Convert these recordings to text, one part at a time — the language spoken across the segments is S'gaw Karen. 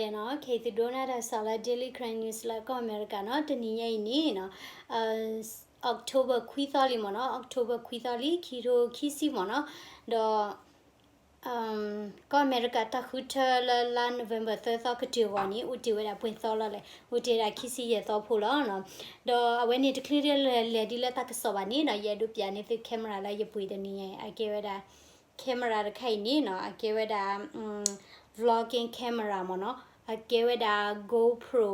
နီၤ, ခဲအံၤသုဒိကနၣ်တၢ်ကစီၣ်လၢ Daily Karen News လၢကီၢ်အမဲရကၤနီၤ, တနံၤညါအံၤန့ၣ်နီၤ, October ခွံသီလံမ့ၢ်နီၤ, October ခွံသီလံ ခံထိခံဆံမ့ၢ်နီၤ, ဒီး ကီၢ်အမဲရကၤတၢ်ဃုထၢလၢလါ November သၢသီကတၢၢ်အဂီၢ်န့ၣ် အိၣ်တ့ၢ်ဝဲဒၣ်ပှဲၤသီလီၤလဲၣ်, အိၣ်တ့ၢ်ဝဲဒၣ်ခံဆံယဲၢ်သီဖိလီၤနီၤ, ဒီးအဝဲန့ၣ်တချုးဒံးလဲၤဒ်လၢတၢ်ကစီၣ်ဘၣ်န့ၣ်နီၤ, ယအဲၣ်ဒိးပျးန့ၢ်သု camera လၢယပှ့ၤတနံၤညါအံၤ အကဲဝဲဒၣ် camera တခါအံၤန့ၣ်နီၤ, အကဲဝဲဒၣ် vlogging camera မ့ၢ်နီၤ, အကဲဝဲဒၣ် GoPro,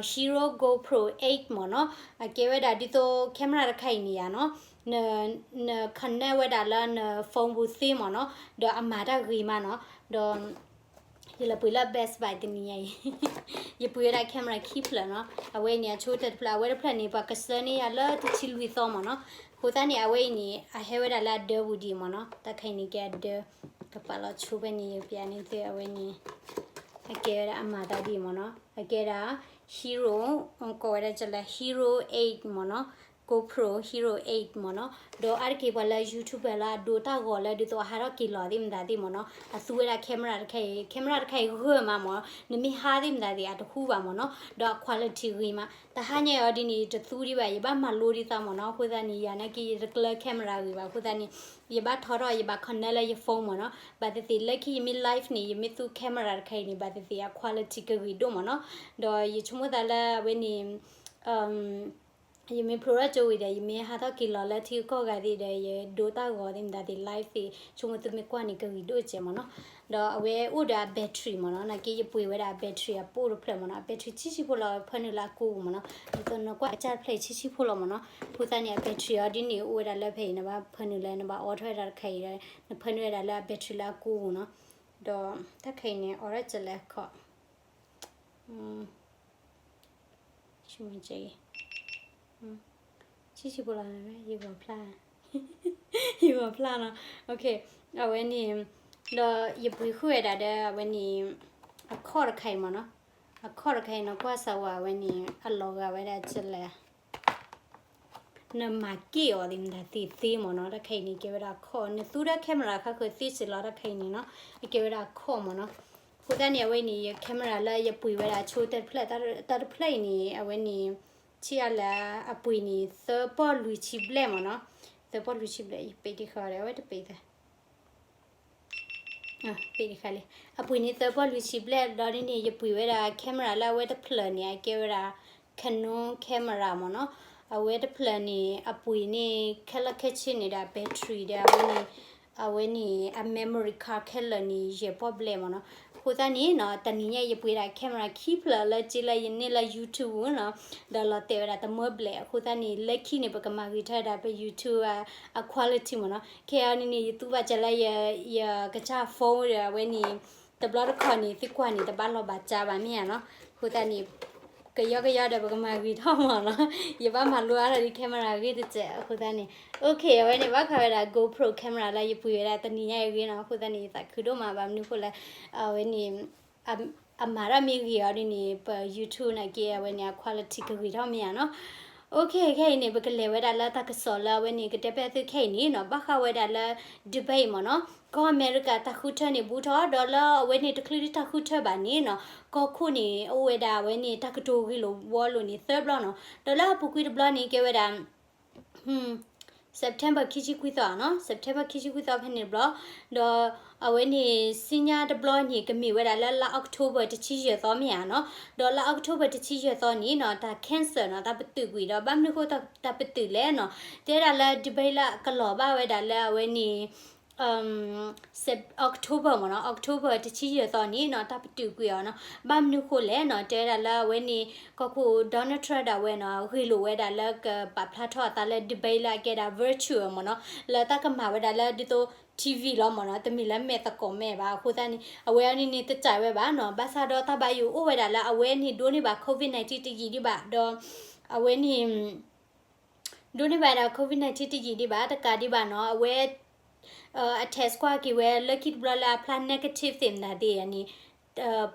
Hero GoPro eight မ့ၢ်နီၤ, အကဲဝဲဒၣ်ဒ်သိး camera တခါအံၤန့ၣ်ယါနီၤ, န န connect ဝဲဒၣ်လၢန phone ပူၤသ့မ့ၢ်နီၤ, ဒီးအမၤတၢ်ဂ့ၤမးနီၤ, ဒီး ယလဲၤပှ့ၤလၢ Best Buy တနံၤညါအံၤ ယပှ့ၤဝဲဒၣ် camera ခံဖျၢၣ်နီၤ, အဝဲအံၤန့ၣ် အဆိကတၢၢ်တဖျၢၣ်, အဝဲတဖျၢၣ်န့ၣ် ပှၤကဆှၢန့ၢ်ယၤလၢတဆံလွံၢ်သီမ့ၢ်နီၤ, အဃိသတးန့ၣ် အဝဲအံၤန့ၣ် အဟဲဝဲဒၣ်လၢအဒၢပူၤဒံးမ့ၢ်နီၤ, တၢ်ခါအံၤန့ၣ်ကဲအဒၢ, ကပာ်လီၤဆိဖဲန့ၣ် ယပျးန့ၢ်သု အဝဲန့ၣ် အကဲဝဲဒၣ်အမၤတၢ်ဒ်မ့ၢ်နီၤ, အကဲဒၣ် Hero, ကိးဝဲဒၣ်ကလၢ Hero eight မ့ၢ်နီၤ, GoPro Hero eight မ့ၢ်နီၤ, ဒီးအါတက့ၢ်ပှၤလၢ YouTuber လၢအဒိတၢ်ဂီၤလၢဒ်သိးအဟးထီၣ်က့ၤလီၤသ့ၣ်မတၤသ့ၣ်မ့ၢ်နီၤ, အသူဝဲဒၣ် camera တခါအံၤ, camera တခါအံၤဂၢၢ်မးမ့ၢ်, နမ့ၢ်ဟးသ့ၣ်မတၤသ့ၣ် အတဟူဘၣ်မ့ၢ်နီၤ, ဒီးအ quality ဂ့ၤမး, တဟါညါအံၤဒ်န့ၣ် ယတသူဒံးဘၣ်, ယဘၣ်မၤလိဒ်သိးမ့ၢ်နီၤ, အဃိသတးန့ၣ် ယၤနာ်က့ယတကျၢ camera ဂ့ၤဘၣ်, အဃိသတးန့ၣ် ယဘၣ်ထီထီၣ် ယဘၣ် connect လၢယ phone မ့ၢ်နီၤ, ဘၣ်သ့ၣ်သ့ၣ်လၢခံယမ့ၢ် live န့ၣ် ယမ့ၢ်သူ camera တခါအံၤန့ၣ် ဘၣ်သ့ၣ်သ့ၣ်အ quality ကဂ့ၤဒိၣ်မ့ၢ်နီၤ, ဒီးယဆိကမိၣ်သးလၢအဝဲန့ၣ် ယမ့ၢ်ဖျိထီၣ်ကၠိဝံၤဒီး ယမ့ၢ်ဟးထီၣ်က့ၤလီၤလၢထံဂုၤကီၢ်ဂၤသ့ၣ်ဒီး ယဒိတၢ်ဂီၤသ့ၣ်မတၤသ့ၣ် live သ့ၣ် ဆိကမိၣ်သုမ့ၢ်ကွၢ်န့ၣ် ကဂ့ၤဒိၣ်စဲးမ့ၢ်နီၤ, ဒီးအဝဲအိၣ်ဒီးအ battery မ့ၢ်နီၤ, နာ်က့ယပှ့ၤဝဲဒၣ်အ battery အပိၢ်တဖျၢၣ်မ့ၢ်နီၤ, အ battery ဆံးဆံးဖိလီၤ ဖၢနုာ်လၢအကိပူၤမ့ၢ်နီၤ, ဒ်သိးနကွၢ်ကစၢ်တဖျၢၣ်အံၤဆံးဆံးဖိလီၤမ့ၢ်နီၤ, အဃိသတးန့ၣ် အ battery အီၤဒ်န့ၣ် အိၣ်ဝဲဒၣ်လၢဖဲအံၤ နဘၣ်ဖၢနုာ်လၢ နဘၣ်အိးထီၣ်ဝဲဒၣ်တခါအံၤဒီး နဖၢနုာ်ဝဲဒၣ်လၢအ battery လၢအကိပူၤနီၤ, ဒီးတၢ်ခဲအံၤန့ၣ် အီၤထီၣ်ကလဲၤခီၣ် ဆံမ့ၢ်ကဲအံၤ, ဆံဆံဖိလီၤ, ယဂီၤဖျါ, ယဂီၤဖျါနီၤ, အဝဲန့ၣ်, ဒီးယပှ့ၤဃုာ်ဝဲဒၣ်ဒီး အဝဲန့ၣ်, အခီၣ်တခါအံၤမ့ၢ်နီၤ, အခီၣ်တခါအံၤနီၤ ကွၢ်စၢ်ဝဲ အဝဲန့ၣ် အလီၤဂာ်ဝဲဒၣ်ကလဲၣ် နမၤက့ၢ်အီၤသ့ၣ်မတၤသ့ၣ်သ့မ့ၢ်နီၤ, တၢ်ခဲအံၤန့ၣ် ကဲဝဲဒၣ်အခီၣ်, နသူဒီး camera ခါဃၢၤသ့စ့ၢ်လီၤ, တၢ်ခဲအံၤန့ၣ်နီၤ, အကဲဝဲဒၣ်အခီၣ်မ့ၢ်နီၤ, အဃိသတးန့ၣ် အဝဲန့ၣ် ယ camera လၢယပှ့ၤဝဲဒၣ်ဆိတဖျၢၣ်, တၢ်တဖျၢၣ်အံၤန့ၣ် အဝဲန့ၣ် ဆံးအါလၢအပှ့ၤန့ၣ် သၢပီၢ်လွံၢ်ဆံဘျဲၣ်မ့ၢ်နီၤ, သၢပီၢ်လွံၢ်ဆံဘျဲၣ် ယပ့ၤတခါဒီး အဝဲတပ့ၤသၢ ပ့ၤတခါလံ, အပှ့ၤန့ၣ်သၢပီၢ်လွံၢ်ဆံဘျဲၣ် ဒီးဒ်န့ၣ် ယပှ့ၤဝဲဒၣ် camera လၢအဝဲတဖျၢၣ်န့ၣ် အကဲဝဲဒၣ် Canon camera မ့ၢ်နီၤ, အဝဲတဖျၢၣ်န့ၣ် အပှ့ၤန့ၣ် ခဲလၢာ်ခဲဆ့န့ၣ်ဒီး battery ဒီး အဝဲန့ၣ် အဝဲန့ၣ် အ memory card ခဲလၢာ်န့ၣ် ယဲၢ်ပီၢ်ဘျဲၣ်မ့ၢ်နီၤ, အဃိသတးန့ၣ်နီၤ တနံၤညါယပှ့ၤဒၣ် camera ခံဖျၢၣ်လၢက့လၢယန့ၢ်လၢ YouTube နီၤ, ဒီးလီၤတဲာ်ဝဲဒၣ်တမၢဘျဲၣ်, အဃိသတးန့ၣ် လၢခံန့ၣ် ပကမၤဂ့ၤထီၣ်ဝဲဒၣ်ပ YouTube အ quality မ့ၢ်နီၤ, ခဲအံၤန့ၣ်န့ၣ် ယသူဘၣ်စၢၤလၢ ယကစၢ် phone ဒီး အဝဲန့ၣ် တဘျီတခီၣ်န့ၣ် သုကွၢ်န့ၣ် တဘၣ်လီၤဘၣ်စၢၤဘၣ်မ့ၢ်ဧါနီၤ, အဃိသတးန့ၣ် ကယီကယီဒီးပကမၤဂ့ၤထီၣ်မ့ၢ်နီၤ, ယဘၣ်မၤလိအါထီၣ်ဒ် camera အဂ့ၢ်တစဲး အဃိသတးန့ၣ် OK အဝဲန့ၣ် ဘၣ်ဃးဝဲဒၣ် GoPro camera လၢယပှ့ၤဝဲဒၣ်တနံၤညါအံၤအဂ့ၢ်နီၤ, အဃိသတးန့ၣ် ယသးခုဒိၣ်မးဘၣ်မနုၤအဃိလဲၣ်, အဝဲန့ၣ် အမၤတၢ်မ့ၢ်ဂ့ၤအီၤဒ်န့ၣ် ပ YouTube နာ်က့ အဝဲန့ၣ် အ quality ကဂ့ၤထီၣ်မ့ၢ်ဧါနီၤ, OK ခဲအံၤန့ၣ် ပကလဲၤဝဲဒၣ်လၢတၢ်ကစီၣ်လၢအဝဲန့ၣ် ကတဲဘၣ်သုခဲအံၤန့ၣ်နီၤ, ဘၣ်ဃးဝဲဒၣ်လၢ debate မ့ၢ်နီၤ, ကီၢ်အမဲရကၤတၢ်ဃုထၢန့ၣ် ဘူးထီၣ်ဒီးလၢအဝဲန့ၣ်တချုးဒံးတၢ်ဃုထၢဘၣ်န့ၣ်နီၤ, ကီၢ်ခိၣ်န့ၣ် အိၣ်ဝဲဒၣ်အဝဲန့ၣ် တၢ်ကတိၤဂ့ၢ်လိာ်ဝီလိာ်န့ၣ်သၢဘျီနီၤ, ဒီးလၢအပူၤကွံာ်တဘျီန့ၣ် ကဲဝဲဒၣ် September ခံဆံခွံသီနီၤ, September ခံဆံခွံသီဖဲန့ၣ်တဘျီ, ဒီးအဝဲန့ၣ် ဆူညါတဘျီန့ၣ် ကမ့ၢ်ဝဲဒၣ်လၢလါ October တဆံယဲၢ်သီမ့ၢ်ဧါနီၤ, ဒီးလါ October တဆံယဲၢ်သီန့ၣ်နီၤ တၢ် cancel နီၤ, တၢ်ပတုာ်ကွံာ်ဒီး ဘၣ်မနုၤဃိတၢ်ပတုာ်လဲၣ်နီၤ, တဲဒၣ်လၢ debate လၢကလီၤဘၣ်ဝဲဒၣ်လၢအဝဲန့ၣ် October မ့ၢ်နီၤ, October တဆံယဲၢ်သီန့ၣ်နီၤ တၢ်ပတုာ်ကွံာ်အီၤနီၤ, ဘၣ်မနုၤဃိလဲၣ်နီၤ, တဲဝဲဒၣ်လၢအဝဲန့ၣ် ကီၢ်ခိၣ် Donald Trump ဒၣ်ဝဲနီၤ ဂ့ၢ်လိာ်ဝဲဒၣ်လၢကပာ်ဖျါထီၣ်အသးလၢ debate လၢအကဲဒၣ် virtual မ့ၢ်နီၤ, လၢတၢ်ကမၤဝဲဒၣ်လၢဒ်သိး TV လီၤမ့ၢ်နီၤ, တမ့ၢ်လၢမဲာ်သကိးမဲာ်ဘၣ်, အဃိသတးန့ၣ် အဝဲအံၤန့ၣ်န့ၣ်တစၢ်ဝဲဘၣ်နီၤ, ဘၣ်ဆၣ်ဒီးတၢ်ဘၣ်ယိၣ်အိၣ်ဝဲဒၣ်လၢအဝဲန့ၣ်ဒိးန့ၢ်ဘၣ် COVID nineteen တယံာ်ဒံးဘၣ်, ဒီးအဝဲန့ၣ် ဒိးန့ၢ်ဘၣ်ဒၣ် COVID nineteen တယံာ်ဒံးဘၣ်, တကးဒံးဘၣ်နီၤ, အဝဲ အ test ကွၢ်က့ၤဝဲလၢခံတဘျီလၢအဖျါ negative သ့ၣ်မတၤသ့ၣ်န့ၣ်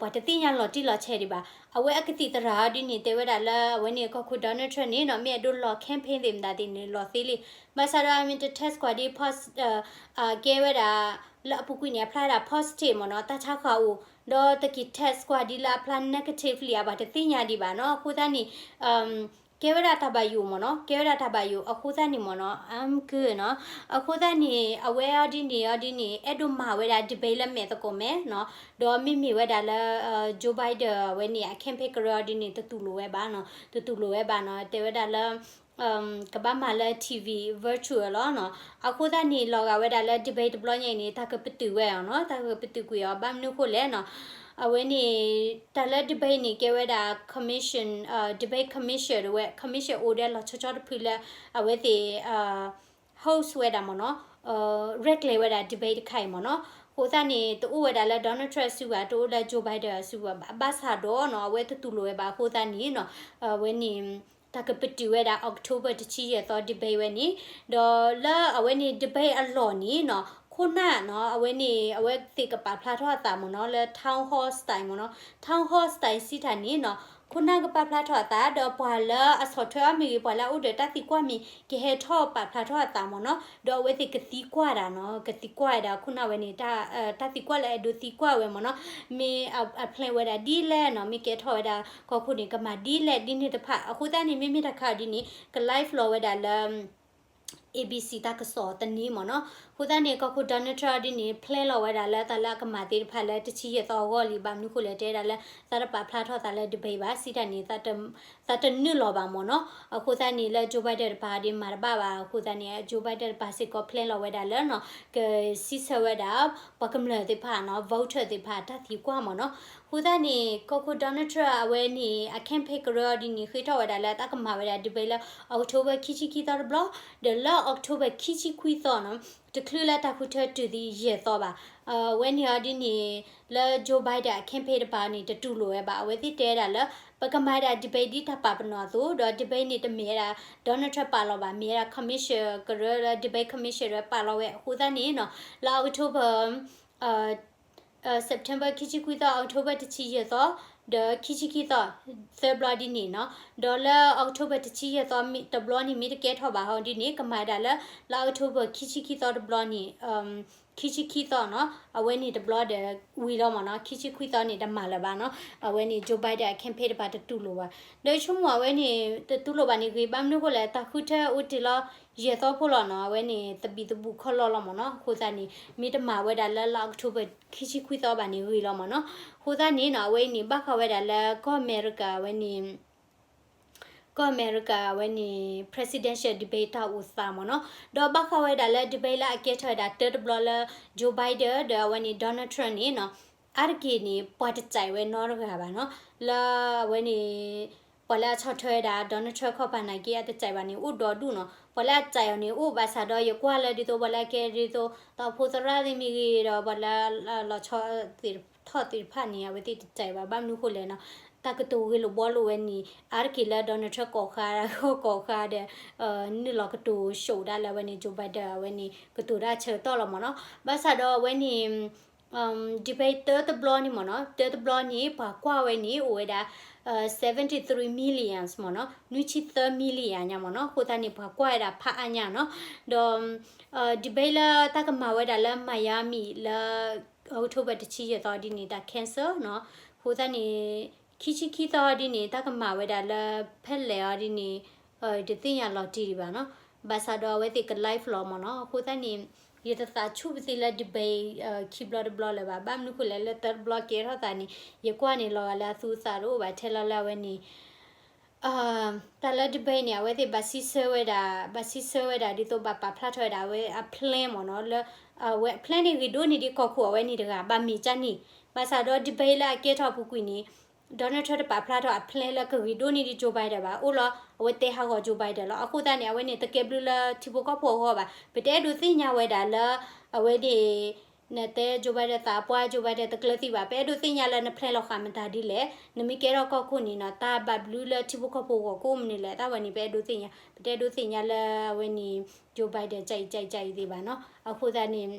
ပှၤတသ့ၣ်ညါလီၤတံၢ်လီၤဆဲးဒံးဘၣ်. အဝဲအကသံၣ်သရၣ်အီၤဒ်န့ၣ် တဲဝဲဒၣ်လၢအဝဲန့ၣ်ကီၢ်ခိၣ် Donald Trump န့ၣ်နီၤ မ့ၢ်အဲၣ်ဒိးလီၤ campaign သ့ၣ်မတၤသ့ၣ်န့ၣ် လီၤသ့လံ. ဘၣ်ဆၣ်ဒီးအမ့ၢ်တ test ကွၢ်ဒ် ကဲဝဲဒၣ် လၢအပူၤကွံာ်န့ၣ် အဖျါဝဲဒၣ် positive မ့ၢ်နီၤ, တၢ်ဆါဃာ်အိၣ် ဒီးတက့ၤ test ကွၢ်ဒ်လၢအဖျါ negatively အပှၤတသ့ၣ်ညါဒံးဘၣ်နီၤ. အဃိသတးန့ၣ် ကဲဝဲဒၣ်တၢ်ဘၣ်ယိၣ်မ့ၢ်နီၤ, ကဲဝဲဒၣ်တၢ်ဘၣ်ယိၣ်အဃိသတးန့ၣ်မ့ၢ်နီၤ, အမ်ကနီၤ. အဃိသတးန့ၣ် အဝဲအီၤဒ်န့ၣ် အီၤဒ်န့ၣ် အဲၣ်ဒိးမၤဝဲဒၣ် debate လၢမဲာ်သကိးမဲာ်နီၤ. ဒီးမ့မ့ၢ်ဝဲဒၣ်လၢ Joe Biden အဝဲန့ၣ် အ campaign ကရၢအီၤဒ်န့ၣ် တတူၢ်လိာ်ဝဲဘၣ်နီၤ, တတူၢ်လိာ်ဝဲဘၣ်နီၤ, တဲဝဲဒၣ်လၢ ကဘၣ်မၤလၢ T V virtual လီၤနီၤ. အဃိသတးန့ၣ် လီၤဂာ်ဝဲဒၣ်လၢ debate တဘျီညါအံၤန့ၣ် တၢ်ကပတုာ်ဝဲအီၤနီၤ, တၢ်ကပတုာ်ကွံာ်အီၤ ဘၣ်မနုၤဃိလဲၣ်နီၤ. အဝဲန့ၣ် တၢ်လၢ debate န့ၣ် ကဲဝဲဒၣ် commission, debate commission တဝဲ commission အိၣ်ဒီးလီၤဆီဆီတဖုလၢ အဝဲသ့ၣ် host ဝဲဒၣ်မ့ၢ်နီၤ, ရဲၣ်ကျဲၤဝဲဒၣ် debate တခါအံၤမ့ၢ်နီၤ. အဃိသတးန့ၣ် တအိၣ်ဝဲဒၣ်လၢ Donald Trump အစုပူၤ တအိၣ်လၢ Joe Biden အစုပူၤဘၣ်, ဘၣ်ဆၣ်ဒီးနီၤ အဝဲတတူၢ်လိာ်ဝဲဘၣ်အဃိသတးန့ၣ်နီၤ, အဝဲန့ၣ် တၢ်ကပတုာ်ဝဲဒၣ် October တဆံယဲၢ်သီ debate ဝဲန့ၣ်, ဒီးလၢအဝဲန့ၣ် debate အလီၢ်န့ၣ်နီၤ ခိၣ်နၢ်နီၤ အဝဲန့ၣ် အဝဲသ့ၣ်ကပာ်ဖျါထီၣ်အသးမ့ၢ်နီၤ လၢ town hall style မ့ၢ်နီၤ, town hall style စံးတၢ်န့ၣ်နီၤ ခိၣ်နၢ်ကပာ်ဖျါထီၣ်အသး ဒီးပှၤလၢအဆီၣ်ထွဲအီၤမ့ၢ်ဂ့ၤ ပှၤလၢအအိၣ်ဒီးတၢ်သံကွၢ်မ့ၢ် ကဟဲထီၣ်ပာ်ဖျါထီၣ်အသးမ့ၢ်နီၤ, ဒီးအဝဲသ့ၣ်ကသံကွၢ်ဒၣ်နီၤ, ကသံကွၢ်ဝဲဒၣ်ခိၣ်နၢ်ဝဲန့ၣ် တၢ်သံကွၢ်လၢအဲၣ်ဒိးသံကွၢ်ဝဲမ့ၢ်နီၤ, မ့ၢ်အ plan ဝဲဒၣ်ဒ်လဲၣ်နီၤ, မ့ၢ်ကဲထီၣ်ဝဲဒၣ်ကီၢ်ခိၣ်န့ၣ် ကမၤဒ်လဲၣ်ဒ်န့ၣ်တဖၣ်, အဃိသတးန့ၣ် မ့မ့ၢ်တၢ်ခါအီၤဒ်န့ၣ် က live လီၤဝဲဒၣ်လၢ A B C တၢ်ကစီၣ်တနံၤမ့ၢ်နီၤ. အဃိသတးန့ၣ် ကီၢ်ခိၣ် Donald Trump ဒ်န့ၣ် plan လီၤဝဲဒၣ်လၢတၢ်လၢအကမၤသ့ၣ်တဖၣ်လၢ တဆံယဲၢ်သီအဂီၢ်လံ, ဘၣ်မနုၤဃိလဲၣ် တဲဒၣ်လၢ သးတပာ်ဖျါထီၣ်သးလၢ debate ဘၣ်, စံးတၢ်န့ၣ် သးတနုာ်လီၤဘၣ်မ့ၢ်နီၤ. အဃိသတးန့ၣ် လၢ Joe Biden တပၤဒ်မၤတဘၣ်ဘၣ်, အဃိသတးန့ၣ် Joe Biden တပၤစ့ၢ်ကီး plan လီၤဝဲဒၣ်လၢနီၤ ကစံးဆၢဝဲဒၣ် ပှၤကမျၢၢ်သ့ၣ်တဖၣ်နီၤ voter သ့ၣ်တဖၣ် တၢ်သံကွၢ်မ့ၢ်နီၤ. အဃိသတးန့ၣ် ကီၢ်ခိၣ် Donald Trump အဝဲန့ၣ် အ campaign ကရၢအီၤဒ်န့ၣ် ဃ့ထီၣ်ဝဲဒၣ်လၢတၢ်ကမၤဝဲဒၣ် debate လၢ October ခံဆံခံသီတဘျီ, ဒီးလၢ October ခံဆံခွံသီနီၤ တချုးလၢတၢ်ဃုထၢတုၤသံယဲၢ်သီဘၣ်. အဝဲန့ၣ်အီၤဒ်န့ၣ် လၢ Joe Biden အ campaign တပၤန့ၣ် တတူၢ်လိာ်ဝဲဘၣ်. အဝဲသ့ၣ်တဲဒၣ်လၢ ပကမၤဒၣ် debate ဒ်တၢ်ပာ်ပနီၣ်အသိး, ဒီး debate န့ၣ်တမ့ၢ်ဝဲဒၣ် Donald Trump ပာ်လီၤဘၣ်, မ့ၢ်ဝဲဒၣ် commission ကရၢလၢ debate commission ရၢပာ်လီၤဝဲ. အဃိသတးန့ၣ်နီၤ လၢ October September ခံဆံခွံသီ, October တဆံယဲၢ်သီ, ဒီးခံဆံခံသီ, သၢဘျီဒ်န့ၣ်နီၤ. ဒီးလၢ October တဆံယဲၢ်သီတဘျီန့ၣ် မ့ၢ်တကဲထီၣ်ဘၣ်ဟီဒ်န့ၣ် ကမၤဒၣ်လၢ လၢ October ခံဆံခံသီတဘျီန့ၣ် ခံဆံခံသီနီၤ, အဝဲန့ၣ်တဘျီဒီး ဝံၤလီၤမ့ၢ်နီၤ, ခံဆံခွံသီန့ၣ် တမၤလၢၤဘၣ်နီၤ. အဝဲန့ၣ် Joe Biden အ campaign တပၤတတူၢ်လိာ်ဘၣ်. ဒီးဆိကမိၣ်အဝဲန့ၣ် တတူၢ်လိာ်ဘၣ်န့ၣ်ဂ့ၤ, ဘၣ်မနုၤဃိလဲၣ် တၢ်ဃုထၢအိၣ်တ့ၢ်လီၤယဲၢ်သီဖိလီၤနီၤ, အဝဲန့ၣ် သဘံၣ်သဘုၣ်ခီလီလီၤမ့ၢ်နီၤ. အဃိသတးန့ၣ် မ့ၢ်တမၤဝဲဒၣ်လၢလၢ October ခံဆံခွံသီဘၣ်န့ၣ်ဂ့ၤလီၤမ့ၢ်နီၤ. အဃိသတးန့ၣ်နီၤ အဝဲအံၤန့ၣ် ဘၣ်ဃးဝဲဒၣ်လၢကီၢ်အမဲရကၤဝဲန့ၣ် ကီၢ်အမဲရကၤဝဲန့ၣ် presidential debate တၢ်အိၣ်သးမ့ၢ်နီၤ. ဒီးဘၣ်ဃးဝဲဒၣ်လၢ debate လၢအကဲထီၣ်ဝဲဒၣ်တၢတဘျီလၢ Joe Biden ဒီးအဝဲန့ၣ် Donald Trump န့ၣ်နီၤ, အါတက့ၢ်န့ၣ် ပှၤတစဲးဝဲနီတဂၤဘၣ်နီၤ. လၢအဝဲန့ၣ် ပှၤလၢအဆီၣ်ထွဲဝဲဒၣ် Donald Trump ခီပၤနာ်က့ အတစဲးဘၣ်န့ၣ် အိၣ်ဒီဒူၣ်နီၤ. ပှၤလၢအစဲးအီၤန့ၣ် အိၣ်ဘၣ်ဆၣ်ဒီး ယကွၢ်လၢဒ်သိး ပှၤလၢအကဲဒ်သိး သးဖိသရၣ်သ့ၣ်မ့ၢ်ဂ့ၤဒီး ပှၤလၢလီၤဆီသ့ၣ်ထီၣ်သ့ၣ်တဖၣ်န့ၣ် အဝဲသ့ၣ်တစဲးဘၣ်. ဘၣ်မနုၤဃိလဲၣ်နီၤ, တၢ်ကတိၤဂ့ၢ်လိာ်ဘှီလိာ်ဝဲန့ၣ် အါတက့ၢ်လၢ Donald Trump ကိးဃါ ဂီၢ်ကိးဃါဒီး နုာ်လီၤကတိၤ show ဒၣ်လၢအဝဲန့ၣ် Joe Biden အဝဲန့ၣ် ကတိၤတၢ်ဆၢကတီၢ်လီၤမ့ၢ်နီၤ. ဘၣ်ဆၣ်ဒီးအဝဲန့ၣ် debate တၢတဘျီန့ၣ်မ့ၢ်နီၤ, တၢတဘျီန့ၣ် ပှၤကွၢ်ဝဲန့ၣ် အိၣ်ဝဲဒၣ် seventy three millions မ့ၢ်နီၤ, နွံဆံသၢ million ညါမ့ၢ်နီၤ. အဃိသတးန့ၣ် ပှၤကွၢ်ဝဲဒၣ်ဖးအါညါနီၤ. ဒီး debate လၢတၢ်ကမၤဝဲဒၣ်လၢ Miami လၢ October တဆံယဲၢ်သီဒ်န့ၣ် တၢ် cancel နီၤ. အဃိသတးန့ၣ် ခံဆံခံသီဒ်န့ၣ် တၢ်ကမၤဝဲဒၣ်လၢ ဖဲလဲၣ်အီၤဒ်န့ၣ် တသ့ၣ်ညါလီၤတံၢ်ဒံးဘၣ်နီၤ. ဘၣ်ဆၣ်ဒီးအဝဲသ့ၣ်က live လီၤမ့ၢ်နီၤ. အဃိသတးန့ၣ် ယတသးဆူၣ်ပသံလၢ debate ခံဘျီတဘျီလၢၤဘၣ်. ဘၣ်မနုၤဃိလဲၣ် လၢတၢတဘျီကဲထီၣ်သးန့ၣ် ယကွၢ်န့ၣ်လီၤဂာ်လၢအသူအသးတအိၣ်ဘၣ်ထဲလီၤလၢအဝဲန့ၣ် တၢ်လၢ debate န့ၣ် အဝဲသ့ၣ်ဘၣ်စံးဆၢဝဲဒၣ်, ဘၣ်စံးဆၢဝဲဒၣ် ဒ်သိးဘၣ်ပာ်ဖျါထီၣ်ဝဲဒၣ် အဝဲအ plan မ့ၢ်နီၤ, လၢ အဝဲအ plan န့ၣ် ဂ့ၤဒိၣ်န့ၢ်ဒံးကီၢ်ခိၣ်အဝဲန့ၣ်တဂၤ ဘၣ်မ့ၢ်ကၢ်န့ၣ်. ဘၣ်ဆၣ်ဒီး debate လၢအကဲထီၣ်အပူၤကွံာ်န့ၣ် Donald Trump တပာ်ဖျါထီၣ်အ plan လၢကဂ့ၤဒိၣ်န့ၢ်ဒံး Joe Biden ဘၣ်. အိၣ်လီၤ အဝဲတဲဟးဂီၤ Joe Biden လီၤ. အဃိသတးန့ၣ် အဝဲန့ၣ် တကဲဘျုးလၢထံဖိကီၢ်ဖိအဂီၢ်ဘၣ်. ပတအဲၣ်ဒိးသ့ၣ်ညါဝဲဒၣ်လၢ အဝဲန့ၣ် နတဲ Joe Biden သးပှၢ် Joe Biden တကျၢၤသံဘၣ်. ပအဲၣ်ဒိးသ့ၣ်ညါလၢန plan လီၤဃာ်မတၤဒ်လဲၣ်. နမ့ၢ်ကဲထီၣ်ကီၢ်ခိၣ်န့ၣ်နီၤ တၢ်ဘၣ်ဘျုးလၢထံဖိကီၢ်ဖိအဂီၢ်ကအိၣ်မနုၤလဲၣ်. တၢ်ဝဲန့ၣ် ပအဲၣ်ဒိးသ့ၣ်ညါ, ပတအဲၣ်ဒိးသ့ၣ်ညါလၢအဝဲန့ၣ် Joe Biden ကၢ်အံၤကၢ်အံၤကၢ်အံၤသ့ၣ်ဘၣ်နီၤ. အဃိသတးန့ၣ်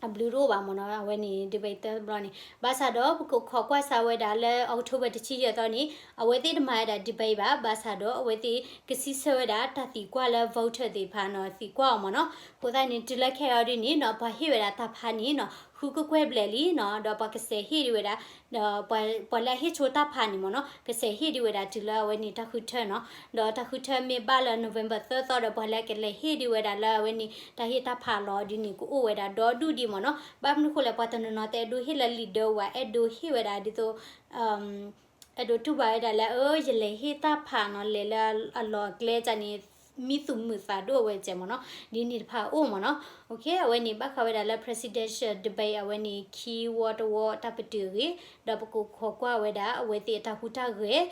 အဘျုးတအိၣ်ဘၣ်မ့ၢ်နီၤ အဝဲန့ၣ် debate တဘျီန့ၣ်. ဘၣ်ဆၣ်ဒီး ပကခိးကွၢ်စးဝဲဒၣ်လၢ October တဆံယဲၢ်သီန့ၣ် အဝဲသ့ၣ်တမၤဝဲဒၣ် debate ဘၣ်. ဘၣ်ဆၣ်ဒီး အဝဲသ့ၣ်ကစံးဆၢဝဲဒၣ် တၢ်သံကွၢ်လၢ voter သ့ၣ်တဖၣ်နီၤ သံကွၢ်အီၤမ့ၢ်နီၤ. အဃိသတးန့ၣ် တုၤလၢခဲအံၤဒ်န့ၣ်နီၤ ပှၤဟ့ၣ်ဝဲဒၣ်တၢ်ဖးန့ၣ်နီၤ ဃုကကွဲၢ်ဘျဲၣ်လံနီၤ, ဒီးပှၤကစဲးဟ့ၣ်ဒံးဝဲဒၣ်, ဒီးပှၤလၢအဟ့ၣ်ဆိတၢ်ဖးန့ၣ်မ့ၢ်နီၤ, ကစဲးဟ့ၣ်ဒံးဝဲဒၣ်တုၤလၢအဝဲန့ၣ်တၢ်ဃုထၢနီၤ, ဒီးတၢ်ဃုထၢမ့ၢ်ဘၣ်လၢ November သၢသီဒီး ပှၤလၢအကလဲၤဟ့ၣ်ဒံးဝဲဒၣ်လၢအဝဲန့ၣ် တၢ်ဟ့ၣ်တၢ်ဖးလီၤဒ်န့ၣ် ကအိၣ်ဝဲဒၣ်ဒီဒူၣ်ဒံးမ့ၢ်နီၤ, ဘၣ်မနုၤဃိလဲၣ် ပှၤတနီၤနီၤတအဲၣ်ဒိးဟ့ၣ်လၢ leader ဝဲ အဲၣ်ဒိးဟ့ၣ်ဝဲဒၣ်ဒ်သိး အဲၣ်ဒိးတူၢ်ဘၣ်ဝဲဒၣ်လၢ အၢ ယလဲၤဟ့ၣ်တၢ်ဖးနီၤ လဲၤလၢအလီၢ်အကျဲန့ၣ် မံသူၣ်မုာ်သးဒိၣ်ဝဲကဲမ့ၢ်နီၤ, ဒ်န့ၣ်တဖၣ်အိၣ်မ့ၢ်နီၤ, အဝဲန့ၣ် ဘၣ်ဃးဝဲဒၣ်လၢ presidential debate အဝဲန့ၣ် ခံဝီတဝီတၢ်ပတုာ်အဂ့ၢ်, ဒီးပကခိးကွၢ်ဝဲဒၣ် အဝဲသ့ၣ်အတၢ်ဟူးတၢ်ဂဲၤ,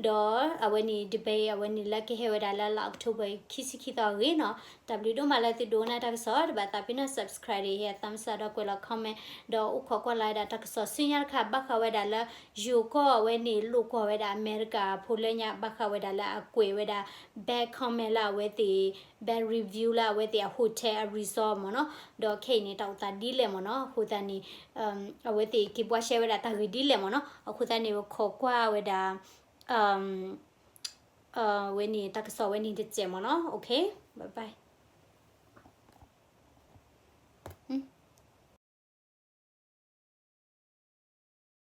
ဒီးအဝဲန့ၣ် debate အဝဲန့ၣ်လၢကဟဲဝဲဒၣ်လၢလါ October ခံဆံခံသီအဂ့ၢ်နီၤ, တၢ်ဘျုးဒိၣ်မးလၢသုဒိကနၣ်တၢ်ကစီၣ်, တဘၣ်သးဖဲန့ၣ် subscribe ဒီး hit thumbs up ဒီးကွဲးလီၤ comment, ဒီးအိၣ်ခိးကွၢ်လီၤဝဲဒၣ်တၢ်ကစီၣ်ဆူညါတခါ ဘၣ်ဃးဝဲဒၣ်လၢ ယိၤကီၢ်အဝဲန့ၣ် လိာ်ကွီၢ်ဝဲဒၣ်အမဲရကၤဖိလၢညါ ဘၣ်ဃးဝဲဒၣ်လၢအကွဲးဝဲဒၣ် bad comment လၢအဝဲသ့ၣ် bad review လၢအဝဲသ့ၣ်အ hotel အ resort မ့ၢ်နီၤ, ဒီးခဲအံၤန့ၣ် တၢ်အိၣ်သးဒ်လဲၣ်မ့ၢ်နီၤ, အဃိသတးန့ၣ် အဝဲသ့ၣ်က့ၤဘှါရှဲဝဲဒၣ်တၢ်ဂ့ၢ်ဒ်လဲၣ်မ့ၢ်နီၤ, အဃိသတးန့ၣ် ပခိးကွၢ်ဝဲဒၣ် ဝဲန့ၣ် တၢ်ကစီၣ်ဝဲန့ၣ်တစဲးမ့ၢ်နီၤ, okay, bye bye.